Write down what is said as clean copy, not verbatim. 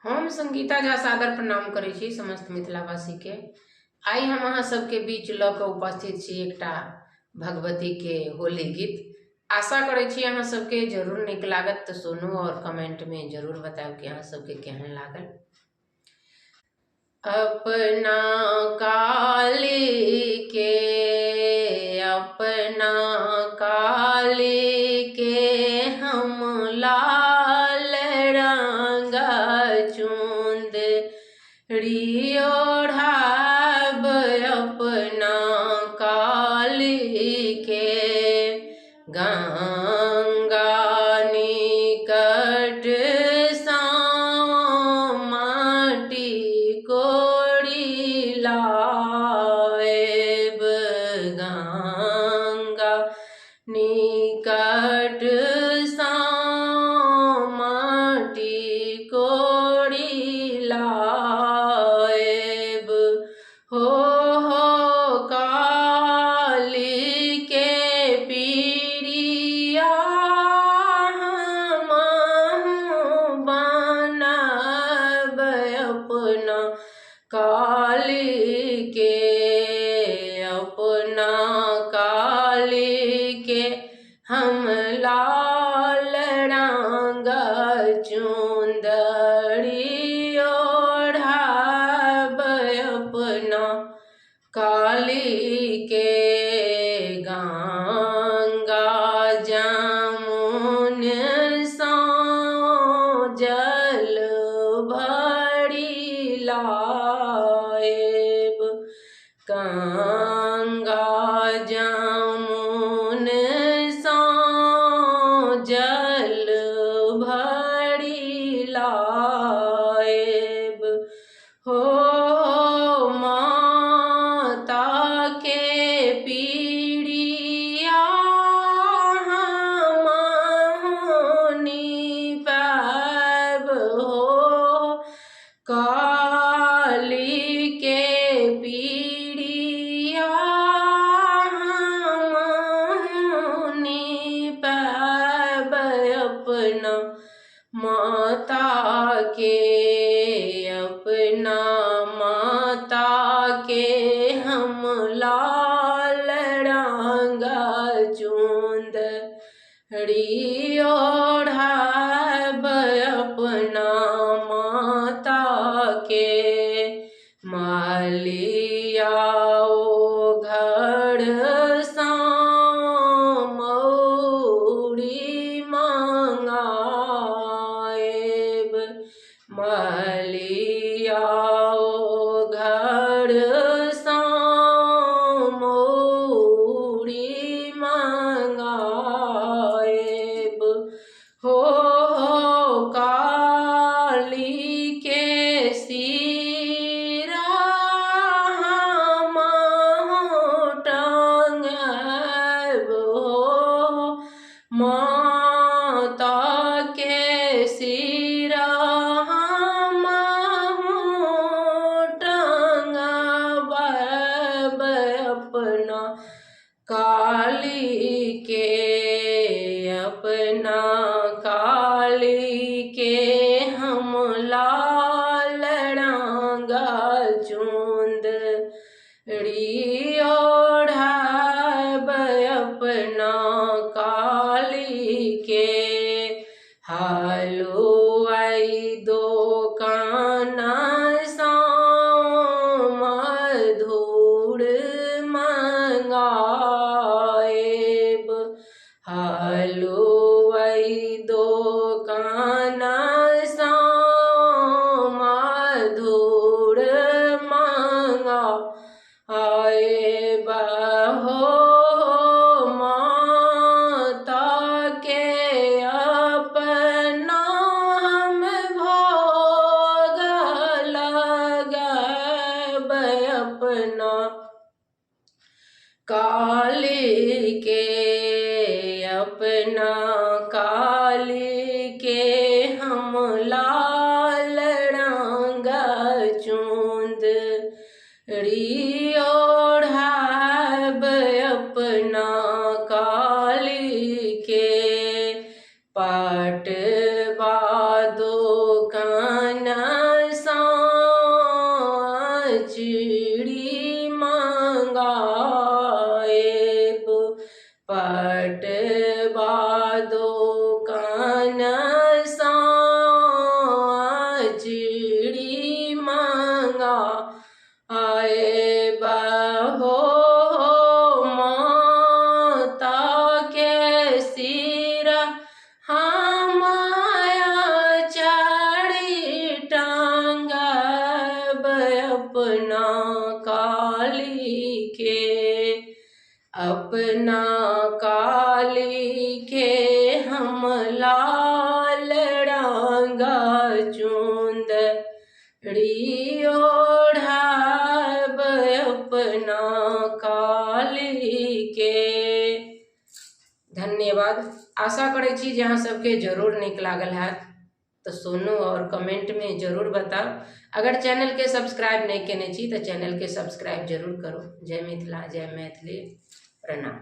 हम संगीता झा सादर प्रणाम करै छी समस्त मिथिलावासीके। आइ हम अहाँ सबके बीच लऽ कऽ उपस्थित छी एकटा भगवतीके होली गीत। आशा करै छी अहाँ सबके जरूर नीक लागत, तऽ सुनू आओर कमेंटमे जरूर बतायब कि अहाँ सबके केहन लागल। अपना काली के, अपना काली के हम लाल रंग चुंद ओढ़ाब, अपना काली के गंगा निकट सा माटी कोड़ी लाएब, गंगा निकट सा माटी कोड़ी लाएब, हो हो काली के पीरिया बनाब, अपना काली के, अपना काली के हम लाल रंग चुंदड़ी ओढ़ाब, अपना काली के गंगा जमुन सा जल भरी लाएब, गंगा जमुन सा जल भरी लाएब, हो माता के पीड़िया हमहुनि पाब, हो काली के पीड़िया हमहुनि पाब, अपना माता के, अपना माता के हम लाल रंग चुंदड़ी ओढ़ाब, अपना माता के मालियाओ घर सा मौरी मंगाएब, मालियाओ घर सा मौरी मंगाएब, हो काली के सिरा हम टंगाएब, हो माता के सिरा हम टंगाब, अपना काली के, अपना काली के हम लाल रंग चुंदड़ी ओढ़ाब, अपना काली के हलुआई दोकान सा मधुर मंगाएब, हलुआई दोकान सा मधुर मंगाएब, हो माता के अपना हम भोग लगाब, अपना काली के, अपना काली के हम लाल रंग चुंदड़ी ओढ़ाब, अपना काली के पटवा दोकान चिड़ी मांगा आए बहो माता के सिरा हमाया चाड़ी टांगब अपना काली के, अपना काली के हम लाल रंगा चुंदड़ी ओढ़ाब अपना काली के। धन्यवाद। आशा करै छी जे अहाँ सबके जरूर नीक लागल हैत, तऽ सुनू आओर कमेंटमे जरूर बताउ। अगर चैनलके सब्सक्राइब नहि केने छी तऽ चैनलके सब्सक्राइब जरूर करू। जय मिथिला, जय मैथिली, प्रणाम।